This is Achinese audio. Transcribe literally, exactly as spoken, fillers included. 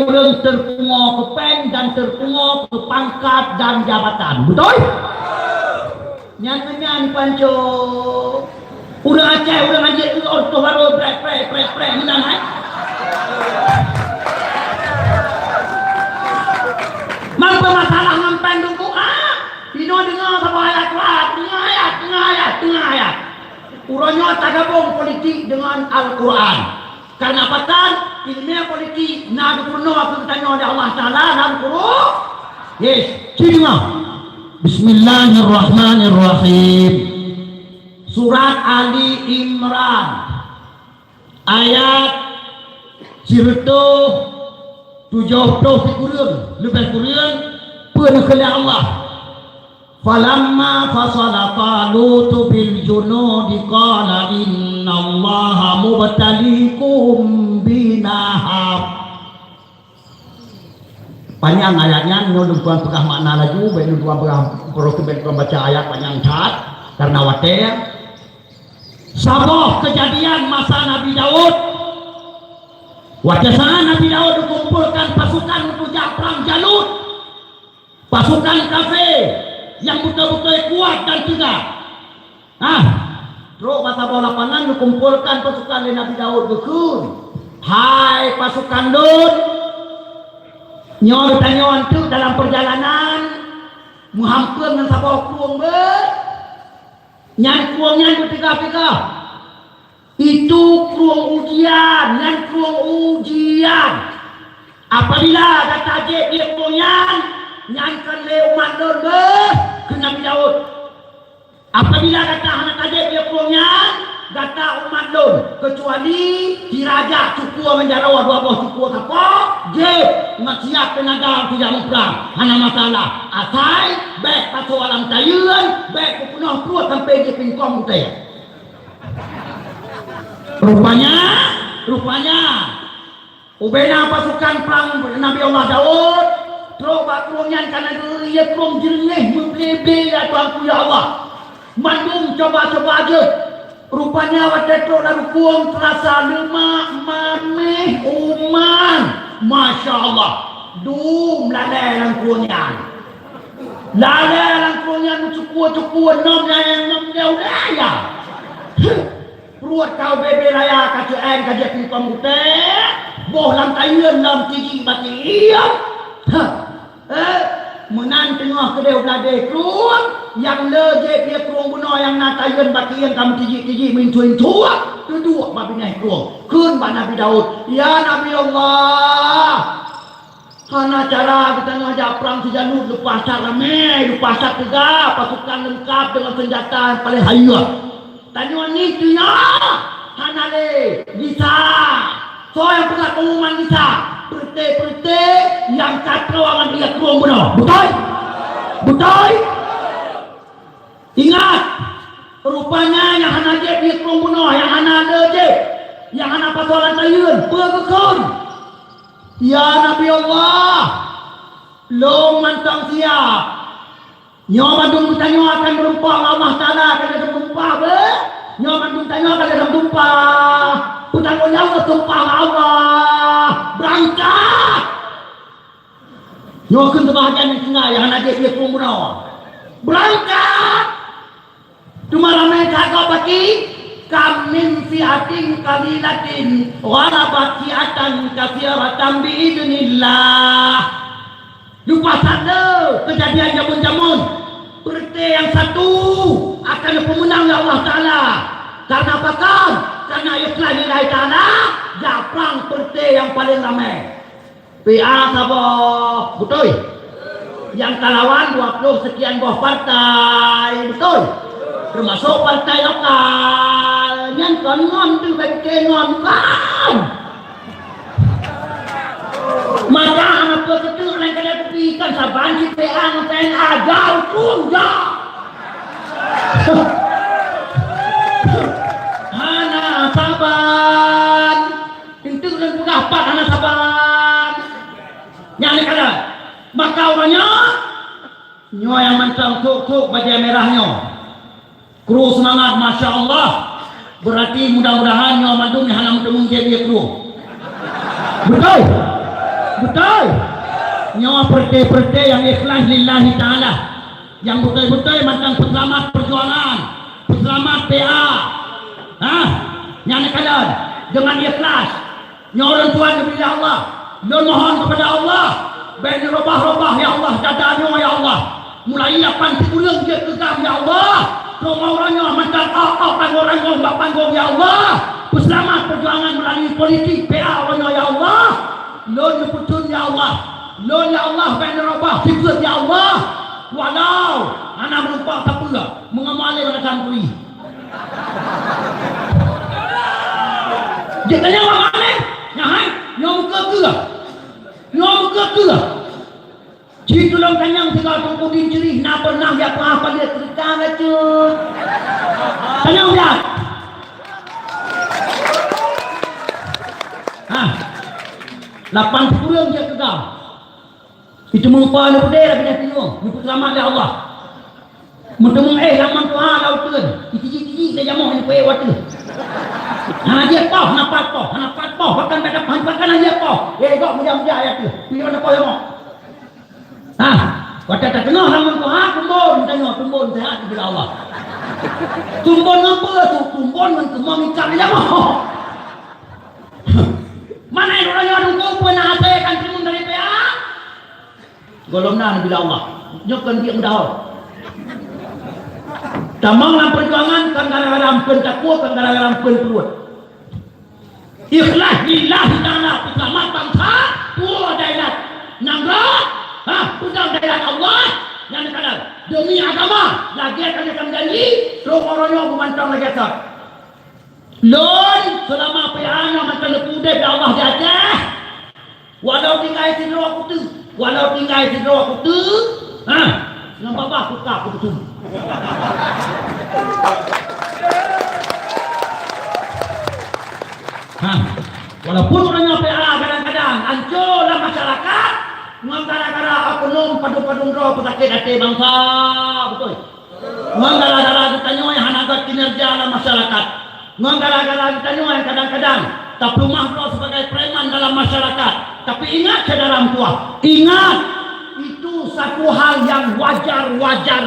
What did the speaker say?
ureuëng teupungo keu péng dan teupungo keu pangkat dan jabatan. Beutôi? Nyan keuh nyan, Panco. Ureuëng Aceh, ureuëng Aceh tu, oh, tu baru prek, prek, prek, prek, meunan, hai. Mampu masalah ngon péng tu, ah. Inoe deungoe saboh ayat Quran, deungoe ayat, deungoe ayat, deungoe ayat. Uroe nyoe tagabong politik deungon Al-Quran. Karena pakon? Ileumèe politik na geupeurunoe keu geutanyoe lé Allah Taala lam Quran. Yes, ci deungoe. Bismillahirrahmanirrahim. Surat Ali Imran, ayat sireutôh tujoh ploh sikureueng, leubeh kureueng, peue neukheun lé Allah. Falamma fasala Talutu bil junudi qala innallaha mubtalikum binahar. Panyang ayat nyan, nyoe lôn tuan peugah makna laju, bèk lôn tuan peugah, bèk lôn tuan baca ayat panyang that, karena watèe. Saboh keujadian masa Nabi Daud. Watèe saat Nabi Daud geukumpolkan pasukan untuk jak prang Jalut. Pasukan kafé nyang beutôi-beutôi kuat dan teuga. Nah, trok bak saboh lapangan geukumpolkan pasukan lé Nabi Daud geukheun, "Hai pasukan lôn, nyoe geutanyoe teuk dalam peurjalanan meuhampeue ngon saboh krueng beuet. Nyan krueng nyan beuteuga-teuga." Itu krueng ujian, nyan krueng ujian. Apabila gata jép ié krueng nyan, nyan kon lé umat lôn beuh, kheun Nabi Daud. Apabila gata hana tajép ié krueng nyan, gata umat lôn, keucuali si raja cukue ngon jaroe dua boh cukue sapo, jép ngon siap teunaga kujak muprang, hana masalah. Asai bèk pasoe lam tayeuen, bèk peupunoh pruet sampoe jipingkong gutée. Rupanya, rupanya, ubena pasukan prang Nabi Allah Daud trok bak krueng nyan, kana geuh ié krueng jeureungéh meuble-ble, ya Tuhanku, ya Allah. Mandum coba-coba jeuet. Rupanya watée trok lam krueng teurasa leumak, maméh, uman. Masya Allah. Dum lalée lam krueng nyan. Lalée lam krueng nyan meucukue-cukue, nom nyang, nom nyang udaya. Pruet ka ubé-bé raya, ka ceu'en, ka jeuet pingkong gutée, boh lam tayeuen lom tijik bak ié. Ha. Eh, meunan teungoh keudeh bladeh krueng, nyang le jép ié krueng bunoe nyang na tayeuen bak ié ka meutijik-tijik, meuintu-intu, teuduek bak binéh krueng. Kheun bak Nabi Daud, "Ya Nabi Allah, hana cara geutanyoe jak prang si Jalut, leupah that ramé, leupah that teuga, pasukan leungkap deungon seunjata nyang paleng hayeue. Tanyoe ni tuyoe hana lé gisa. Soe nyang peugah peunguman gisa? Peureuté-peureuté nyang ka troe ngon ié krueng bunoe. Beutôi? Beutôi?" Ingat, rupanya nyang hana jép ié krueng bunoe, nyang hana le jép, nyang hana pasoe lam tayeuen, peue geukheun? "Ya Nabi Allah, lôn mantong siab. Nyoe bandum geutanyoe akan meurumpok ngon Allah Taala, ka lheueh lôn tumpah beuh. Nyoe bandum tanyoe ka lheueh lôn tumpah. Peutanggong jaweueb tumpah ngon Allah. Beurangkat!" Nyoe kheun teubahagian nyang tinggai nyang hana jép ié krueng bunoe. Beurangkat! Teuma ramé that gob baki, "Kam min fi'atin qalilatin ghalabat fi'atan katsiratan bi'idznillah." Leupah that le keujadian jameun-jameun, peureuté nyang satu akan geupeumeunang lé Allah Taala. Karena pakon? Karena ikhlas lillahi taala, jak prang peureuté nyang paleng ramé. P A saboh, beutôi? Nyang talawan dua ploh sekian boh partai, beutôi? Teumasok partai lokal, nyan kon ngon tu, bèk ngon kan. Maka hana peue keuteuk laén keuneuk kupi, kan saban cit P A ngon P N A, jauh tu, jauh. Hana saban. Enteuk lôn peugah pat hana saban. Nyan lé kala. Maka uroe nyoe, nyoe nyang mantong thok-thok bajèe mirah nyoe. Kru seumangat, masya Allah. Beurati mudah-mudahan nyoe mandum nyang hana meuteumèe jép ié kru. Beutôi? Beutôi? Nyoe peureuté-peureuté nyang ikhlas lillahi ta'ala. Nyang beutôi-beutôi mantong peuseulamat peujuangan, peuseulamat P A. Hah? Nyan neukalon deungon ikhlas. Nyoe lôn tuan neubi lé Allah. Lôn mohon keupada Allah, bék neurubah-rubah, ya Allah, dada nyoe, ya Allah. Mulai lapan sikureueng jeuet keu GAM, ya Allah. Teuma uroe nyoe mantong ôk-ôk tanggong-tanggong bak panggong, ya Allah. Peuseulamat peujuangan meulalui politik P A uroe nyoe, ya Allah. Lôn neupeutheun, ya Allah. Lôn, ya Allah, bék neurubah sifeuet, ya Allah. Walau hana meurumpok sapeue, meungoh malée lam santri. Jeuet tanyong bak malée, nyan hai, nyoe muka keuh. Nyoe muka keuh. Ci tulông tanyong sigoe Teungku Din Ceurih na peunah jak peuhah paleuet ceurita bacut. Tanyong jak. Ha. Lapan sikureueng jeuet keu GAM. Itu meupa aneuk beudé lagée nyan tunyong, geupeuseulamat lé Allah. Meuteumé éh lam mantong ha lam uteuen, itijik-tijik lé jamoe nyang kuéh watée. Hana jieb poh, hana pat poh, hana pat poh, bahkan tak dapat, bahkan hana jieb poh. Eh, gok meujak-meujak ayat tu. Pion apa ya, Mak? Ha, watée tateungoh lam mantong ha, tumbon, tanyoe tumbon sehat dibila Allah. Tumbon ngon peue tu? Tumbon ngon keumong ikan lé jamoe. Mana yang orang yang dukung pun nak asai kan timun dari P A? Golom na bila Allah. Nyoe kan dia mudah. Tamong lam perjuangan kan gara-gara ampeun takwa, kan gara-gara ampeun peuruet. Ikhlas lillahi ta'ala, peuseulamat bansa, tuwoe dailat. Nanggroe, ha, peudong dailat Allah, nyang kadang demi agama, lagée kan dia janji, trok uroe nyoe beumantong lagée that. Lôn seulama P A nyoe mantong neupeuudeb lé Allah di Aceh. Walau tinggai sidroe kuteuk, walau tinggai sidroe kuteuk, ha, ngon babah kuka kupeusum. Ha, walaupun ureuëng nyoe P A kadang-kadang ancô lam masyarakat, ngon gara-gara oknum padum-padum droe peusakét até bansa, beutôi. Ngon gara-gara geutanyoe hana göt kinerja lam masyarakat. Ngon gara-gara geutanyoe kadang-kadang tapeuleumah droe sibagai preman dalam masyarakat. Tapi ingat, syedara meutuah, ingat, itu satu hal yang wajar-wajar